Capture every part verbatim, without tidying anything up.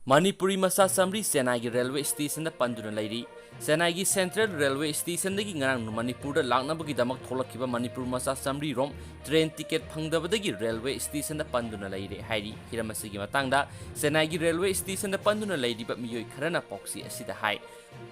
ꯃꯅꯤꯄꯨꯔꯤ ꯃꯆꯥ ꯆꯥꯃꯔꯤ ꯆꯦꯟꯅꯥꯏꯒꯤ ꯔꯦꯜꯋꯦ ꯁ꯭ꯇꯦꯁꯟꯗ ꯄꯟꯗꯨꯅ ꯂꯩꯔꯤ꯫ ꯆꯦꯟꯅꯥꯏꯒꯤ ꯁꯦꯟꯇ꯭ꯔꯦꯜ ꯔꯦꯜꯋꯦ ꯁ꯭ꯇꯦꯁꯟꯗꯒꯤ ꯉꯔꯥꯡ ꯃꯅꯤꯄꯨꯔꯗ ꯂꯥꯛꯅꯕꯒꯤꯗꯃꯛ ꯊꯣꯛꯂꯛꯈꯤꯕ ꯃꯅꯤꯄꯨꯔ ꯃꯆꯥ ꯆꯥꯃꯔꯤ ꯔꯣꯝ ꯇ꯭ꯔꯦꯟ ꯇꯤꯀꯦꯠ ꯐꯪꯗꯕꯗꯒꯤ ꯔꯦꯜꯋꯦ ꯁ꯭ꯇꯦꯁꯟꯗ ꯄꯟꯗꯨꯅ ꯂꯩꯔꯦ ꯍꯥꯏꯔꯤ꯫ ꯍꯤꯔꯝ ꯑꯁꯤꯒꯤ ꯃꯇꯥꯡꯗ ꯆꯦꯟꯅꯥꯏꯒꯤ ꯔꯦꯜꯋꯦ ꯁ꯭ꯇꯦꯁꯟꯗ ꯄꯟꯗꯨꯅ ꯂꯩꯔꯤꯕ ꯃꯤꯑꯣꯏ ꯈꯔꯅ ꯄꯥꯎꯆꯦ ꯑꯁꯤꯗ ꯍꯥꯏ,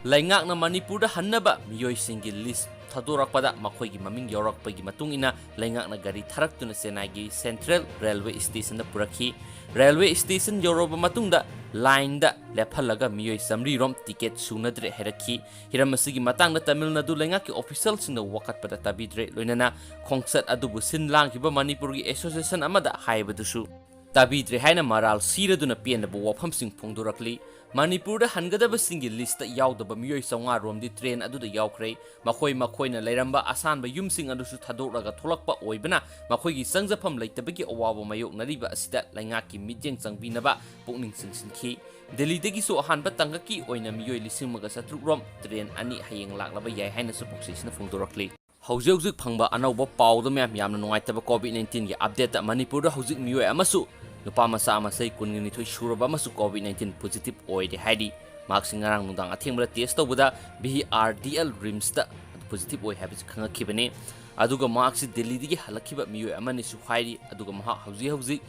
ꯂꯩꯉꯥꯛꯅ ꯃꯅꯤꯄꯨꯔꯗ ꯍꯟꯅꯕ ꯃꯤꯑꯣꯏꯁꯤꯡꯒꯤ ꯂꯤꯁ ꯊꯥꯗꯣꯔꯛꯄꯗ ꯃꯈꯣꯏꯒꯤ ꯃꯃꯤꯡ ꯌꯥꯎꯔꯛꯄꯒꯤ ꯃꯇꯨꯡ ꯏꯟꯅ ꯂꯩꯉꯥꯛꯅ ꯒꯥꯔꯤ ꯊꯥꯔꯛꯇꯨꯅ ꯆꯦꯟꯅꯥꯏꯒꯤ ꯁꯦꯟꯇ꯭ꯔꯦꯜ ꯔꯦꯜꯋꯦ ꯁ꯭ꯇꯦꯁꯟꯗ ꯄꯨꯔꯛꯈꯤ꯫ ꯔꯦꯜꯋꯦ ꯁ꯭ꯇꯦꯁꯟ ꯌꯧꯔꯕ ꯃꯇꯨꯡꯗ ꯂꯥꯏꯟꯗ ꯂꯦꯞꯍꯜꯂꯒ ꯃꯤꯑꯣꯏ ꯆꯥꯃꯔꯤ ꯔꯣꯝ ꯇꯤꯀꯦꯠ ꯁꯨꯅꯗ꯭ꯔꯦ ꯍꯥꯏꯔꯛꯈꯤ꯫ ꯍꯤꯔꯝ ꯑꯁꯤꯒꯤ ꯃꯇꯥꯡꯗ ꯇꯥꯃꯤꯜ ꯅꯥꯗꯨ ꯂꯩꯉꯥꯛꯀꯤ ꯑꯣꯐꯤꯁꯤꯌꯦꯜꯁꯤꯡꯅ ꯋꯥꯀꯠꯄꯗ ꯇꯥꯕꯤꯗ꯭ꯔꯦ, ꯂꯣꯏꯅꯅ ꯈꯣꯡꯆꯠ ꯑꯗꯨꯕꯨ ꯁꯤꯟ ꯂꯥꯡꯈꯤꯕ ꯃꯅꯤꯄꯨꯔꯒꯤ ꯑꯦꯁꯣꯁꯤꯌꯦꯁꯟ ꯑꯃꯗ ꯍꯥꯏꯕꯗꯨꯁꯨ ꯇꯥꯕꯤꯗ꯭ꯔꯦ ꯍꯥꯏꯅ ꯃꯔꯥꯜ ꯁꯤꯔꯗꯨꯅ ꯄꯦꯟꯗꯕ ꯋꯥꯐꯝꯁꯤꯡ ꯐꯣꯡꯗꯣꯔꯛꯂꯤ꯫ ꯃꯅꯤꯄꯨꯔꯗ ꯍꯟꯒꯗꯕꯁꯤꯡꯒꯤ ꯂꯤꯁꯇ ꯌꯥꯎꯗꯕ ꯃꯤꯑꯣꯏ ꯆꯥꯃꯉꯥ ꯔꯣꯝꯗꯤ ꯇ꯭ꯔꯦꯟ ꯑꯗꯨꯗ ꯌꯥꯎꯈ꯭ꯔꯦ꯫ ꯃꯈꯣꯏ ꯃꯈꯣꯏꯅ ꯂꯩꯔꯝꯕ ꯑꯁꯥꯟꯕ ꯌꯨꯝꯁꯤꯡ ꯑꯗꯨꯁꯨ ꯊꯥꯗꯣꯛꯂꯒ ꯊꯣꯛꯂꯛꯄ ꯑꯣꯏꯕꯅ ꯃꯈꯣꯏꯒꯤ ꯆꯪꯖꯐꯝ ꯂꯩꯇꯕꯒꯤ ꯑꯋꯥꯕ ꯃꯥꯌꯣꯛꯅꯔꯤꯕ ꯑꯁꯤꯗ ꯂꯩꯉꯥꯛꯀꯤ ꯃꯤꯠꯌꯦꯡ ꯆꯪꯕꯤꯅꯕ ꯄꯨꯛꯅꯤꯡ ꯆꯤꯡꯁꯤꯟꯈꯤ꯫ ꯗꯦꯜꯂꯤꯗꯒꯤꯁꯨ ꯑꯍꯥꯟꯕ ꯇꯥꯡꯀꯛꯀꯤ ꯑꯣꯏꯅ ꯃꯤꯑꯣꯏ ꯂꯤꯁꯤꯡ ꯑꯃꯒ ꯆꯥꯇ꯭ꯔꯨꯛ ꯔꯣꯝ ꯇ꯭ꯔꯦꯟ ꯑꯅꯤ ꯍꯌꯦꯡ ꯂꯥꯛꯂꯕ ꯌꯥꯏ ꯍꯥꯏꯅꯁꯨ ꯄꯥꯎꯆꯦꯁꯤꯅ ꯐꯣꯡꯗꯣꯔꯛꯂꯤ꯫ ꯍꯧꯖꯤꯛ ꯍꯧꯖꯤꯛ ꯐꯪꯕ ꯑꯅꯧꯕ ꯄꯥꯎꯗ ꯃꯌꯥꯝ ꯌꯥꯝꯅ ꯅꯨꯡꯉꯥꯏꯇꯕ ꯀꯣꯚꯤꯗ ꯅꯥꯏꯟꯇꯤꯟꯒꯤ ꯑꯞꯗꯦꯠꯇ ꯃꯅꯤꯄꯨꯔꯗ ꯍꯧꯖꯤꯛ ꯃꯤꯑꯣꯏ ꯑꯃꯁꯨ ꯅꯨꯄꯥ ꯃꯆꯥ ꯑꯃ ꯆꯍꯤ ꯀꯨꯟꯅꯤꯊꯣꯏ ꯁꯨꯔꯕ ꯑꯃꯁꯨ ꯀꯣꯚꯤꯗ ꯅꯥꯏꯟꯇꯤꯟ ꯄꯣꯖꯤꯇꯤꯚ ꯑꯣꯏꯔꯦ ꯍꯥꯏꯔꯤ꯫ ꯃꯍꯥꯛꯁꯤ ꯉꯔꯥꯡ ꯅꯨꯡꯗꯥꯡ ꯑꯊꯦꯡꯕꯗ ꯇꯦꯁ ꯇꯧꯕꯗ ꯚꯤ ꯑꯥꯔ ꯗꯤ ꯑꯦꯜ ꯔꯤꯝꯁꯇ ꯄꯣꯖꯤꯇꯤꯚ ꯑꯣꯏ ꯍꯥꯏꯕꯁꯤ ꯈꯪꯉꯛꯈꯤꯕꯅꯤ꯫ ꯑꯗꯨꯒ ꯃꯍꯥꯛꯁꯤ ꯗꯦꯜꯂꯤꯗꯒꯤ ꯍꯜꯂꯛꯈꯤꯕ ꯃꯤꯑꯣꯏ ꯑꯃꯅꯤꯁꯨ ꯍꯥꯏꯔꯤ꯫ ꯑꯗꯨꯒ ꯃꯍꯥꯛ ꯍꯧꯖꯤꯛ ꯍꯧꯖꯤꯛ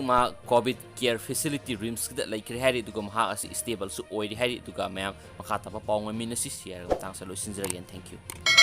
ꯃꯍꯥꯛ ꯀꯣꯚꯤꯗ ꯀꯦꯌꯔ ꯐꯦꯁꯤꯂꯤꯇꯤ ꯔꯤꯝꯁꯀꯤꯗ ꯂꯩꯈ꯭ꯔꯦ ꯍꯥꯏꯔꯤ꯫ ꯑꯗꯨꯒ ꯃꯍꯥꯛ ꯑꯁꯤ ꯁ꯭ꯇꯦꯕꯜꯁꯨ ꯑꯣꯏꯔꯦ ꯍꯥꯏꯔꯤ꯫ ꯑꯗꯨꯒ ꯃꯌꯥꯝ ꯃꯈꯥ ꯇꯥꯕ ꯄꯥꯎ ꯉꯥꯏꯃꯤꯟꯅꯁꯤ꯫ ꯁꯤ ꯍꯥꯏꯔꯒ ꯃꯇꯥꯡꯁꯦ ꯂꯣꯏꯁꯤꯟꯖꯔꯒꯦ꯫ Thank you꯫